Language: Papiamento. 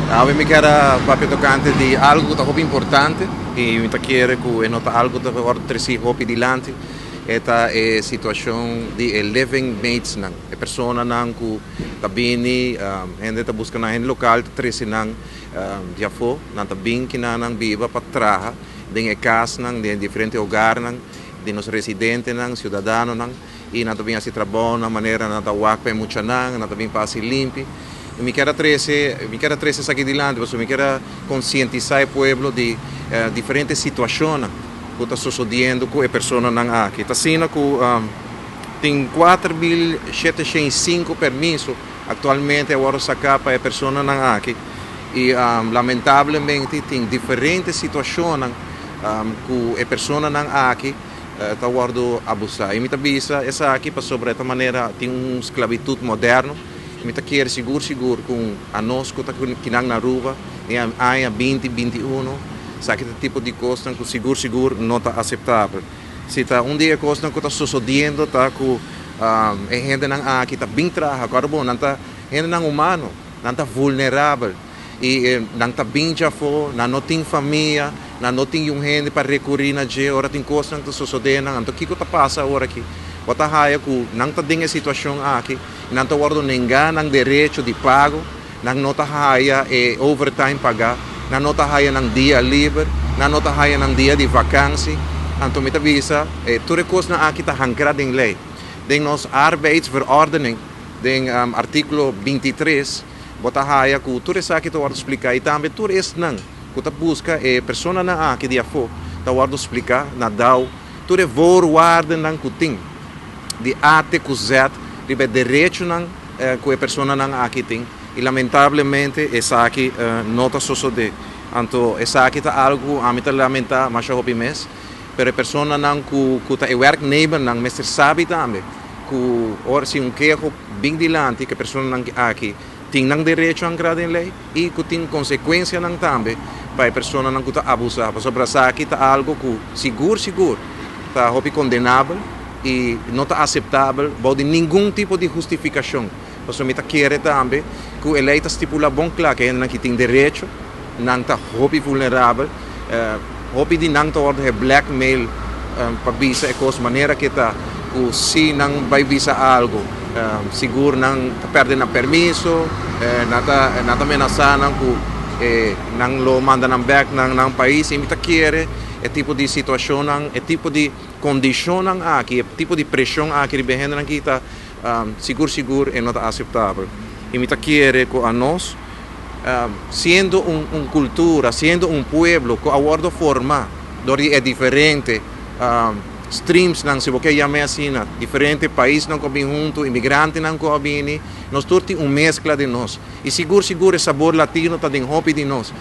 Awe mi kier a papia tocante di algo cu ta hopi importante y mi ta kere cu e no ta algo cu ta wordo treci hopi dilanti. E ta e situacion di e living mates nan, e personanan cu ta bini, hende ta busca nan, hende local ta trece nan di afo, nan ta bin kinan nan biba pa traha den e casnan, den e diferente hogarnan di nos residentenan, ciudadanonan. Y nan ta bin haci trabou na manera nan ta wak pa e muchanan, nan ta bin pa haci limpi. Y mi kier a trece, mi kier a trece esaki dilanti pasobra mi kier a concientisa e pueblo di diferente situacionnan cu ta sosodiendo cu e personanan aki. Ta asina cu tin 4705 permiso actualmente a wordo saca pa e personanan aki y lamentablemente tin diferente situacionnan cu e personanan aki ta wòrdu abusá. I mi ta bisa esaki pasobra e ta manera tin un sklabitut moderno. I mi ta kere sigur sigur ku anos ku ta kinan na Aruba den aña 2021 esaki ta tipo di kosnan ku sigur sigur no ta aseptabel. Si ta un di e kosnan ku ta sosodiendo ta ku e hendenan aki ta bin traha, kòrda bon nan ta hendenan humano, nan ta vulnerabel. I nan ta bin djafó, nan no tin famia, nan no tin yun hende pa rekurí na dje ora tin kosnan ta sosodé nan. Anto kiko ta pasa ora aki? Bo ta haya ku nan ta den e situashon aki i nan ta wòrdu nengá nan derecho di pago, nan no ta haya e overtime pagá, nan no ta haya nan dia liber, nan no ta haya nan dia di vakansi. Anto mi ta bisa, tur e kosnan aki ta hankrá den lei. Den nos arbeidsverordening, den artíkulo 23, Bo ta haya ku tur esaki ta wòrdu spliká i tambe tur esnan ku ta buska e personanan aki di afó ta wòrdu spliká na dao tur e voorwaardennan ku tin di A te ku Z riba e derechonan ku e personanan aki tin i lamentablemente esaki no ta sosodé. Anto esaki ta algu ku ami ta lamentá masha hopi mes, pero e personanan ku ta e werknemernan mester sabi tambe ku ora si un keho bin dilanti ku e personanan aki tin nan derecho ankrá den lei i ku tin konsekuensianan tambe pa e personanan ku ta abusá. Pasobra esaki ta algu ku sigur sigur ta hopi kondenabel i no ta aseptabel bou di ningun tipo di hustifikashon. Pasobra mi ta kere tambe ku e lei ta stipulá bon kla ku e hendenan ki tin derecho nan ta hopi vulnerabel. Hopi di nan ta wòrdu he blackmail pa bisa e kos manera ke ta ku si nan bai bisa algu sigur nan ta pèrdè nan permiso, nan ta nan ta menasá nan ku nan lo manda nan bèk nan nan pais i mi ta kere e tipo di situashonnan e tipo di kondishonnan aki e tipo di preshon aki riba e hendenan aki ta sigur sigur e no ta aseptabel i mi ta kere ku anos Siendo un cultura, siendo un pueblo cu a wordo forma door di e diferente streamsnan, si bo kier yam'e asina, diferente paisnan cu a bin hunto, inmigrantenan cu a bini, nos tur tin un mezcla den nos. Y sigur sigur e sabor latino ta den hopi di nos.